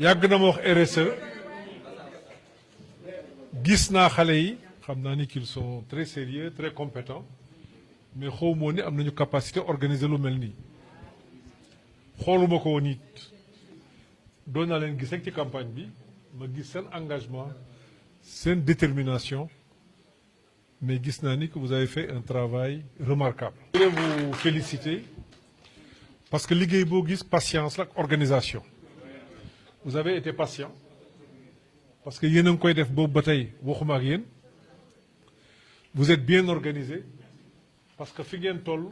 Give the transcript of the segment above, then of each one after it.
yàgg na ma wax RSE gis naa xale yi xam naa ni qu'ils sont très sérieux très compétents mais xaw moo ni am nañu capacité organiser lu mel nii xooluma ko woon it doon naa leen gis rek ci campagne bi ma gis seen engagement seen détermination mais gis naa ni que vous avez fait un travail remarquable. Je voudrais vous féliciter parce que liggéey boo gis patience la ak organisation. Vous avez été patient parce que yéen a ngi koy def boobu ba tey waxuma ak yéen vous êtes bien organisé parce que fi ngeen toll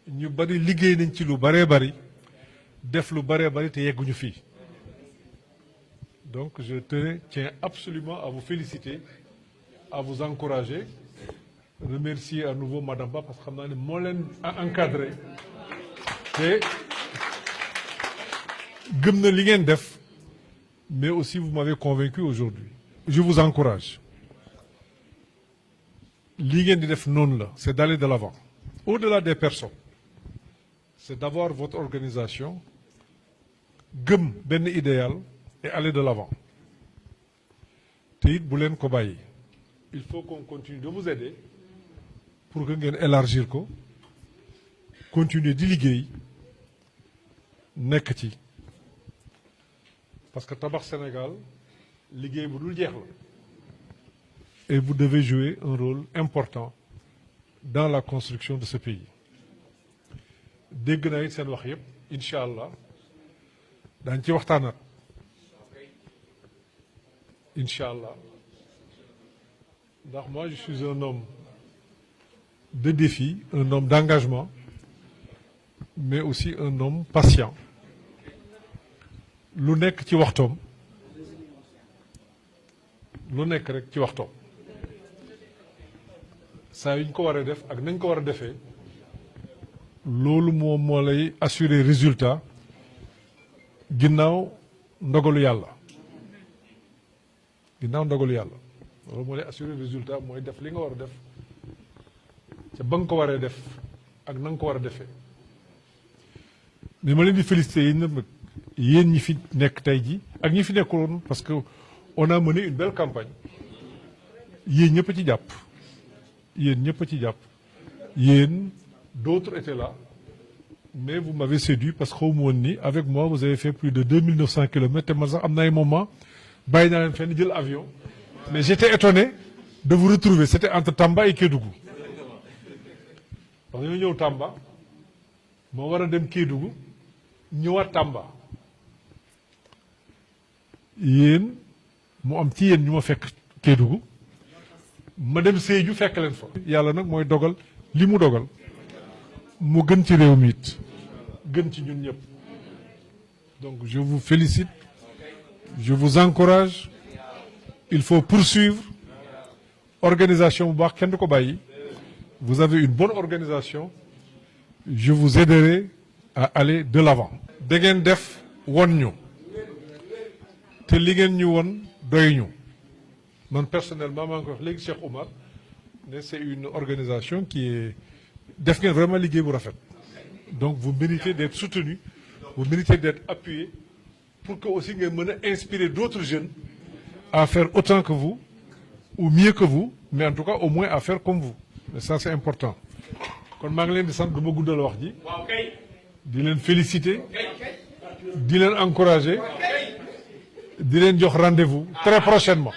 ñu bari liggéey nañ ci lu baree bari def lu baree bari te yegguñu fii donc je tiens absolument à vous féliciter à vous encourager remercier à nouveau Madame Ba parce que xam naa ne moo leen encadré te gëm na li ngeen def. Mais aussi vous m'avez convaincu aujourd'hui. Je vous encourage. Li ngeen di def noonu la, c'est d'aller de l'avant. Au-delà des personnes, c'est d'avoir votre organisation, gëm benn idéal et aller de l'avant. Te it bu leen ko bàyyi. Il faut qu'on continue de vous aider pour que ngeen élargir ko, continuer di liggéey nekk ci. Parce que tabax Sénégal liggéey bu dul jeex la et vous devez jouer un rôle important dans la construction de ce pays dégg naa it seen wax yëpp incha allah daañu ci waxtaanaat incha allah ndax moi je suis un homme de défi un homme d'engagement mais aussi un homme patient. lu nekk ci waxtoom lu nekk rek ci waxtoom saa yu ñu ko war a def ak nañ ko war a defee loolu moom moo lay assurer résultat ginnaaw ndogalu yàlla loolu moo lay assurer résultat mooy def li nga war a def ca ba nga ko waree def ak na nga ko war a defee mais ma leen di féliciter yi nag yéen ñi fi nekk tey ji ak ñi fi nekkuloon parce que on a mené une belle campagne yéen ñëpp ci jàpp yéen d'autres étaient là mais vous m'avez séduit parce que xaw ma woon ni avec moi vous avez fait plus de 2900 kilomètres te man sax am na ay moment bàyyi naa leen fenn jël avion mais j'étais étonné de vous retrouver c'était entre Tamba et Kédougou parce que ñoo ñëw Tamba moo war a dem Kédougou ñëwaat Tamba yéen mu am ci yéen ñu ma fekk Kédougou ma dem Sédhiou fekk leen fa. yàlla nag mooy dogal li mu dogal mu gën ci réew mi it gën ci ñun ñëpp donc je vous félicite je vous encourage il faut poursuivre organisation bu baax kenn du ko bàyyi vous avez une bonne organisation je vous aiderai à aller de l'avant. da ngeen def won ñu. te li ngeen ñu woon doy ñu man personnellement maa ngi ko wax léegi Cheikh Oumar ne c'est une organisation qui est def ngeen vraiment liggéey bu rafet donc vous méritez d'être soutenu vous méritez d'être appuyé pour que aussi ngeen mën a inspirer d'autres jeunes à faire autant que vous ou mieux que vous mais en tout cas au moins à faire comme vous mais ça c'est important kon maa ngi leen di sant du ma guddal wax ji di leen féliciter di leen encourager di leen jox rendez-vous très prochainement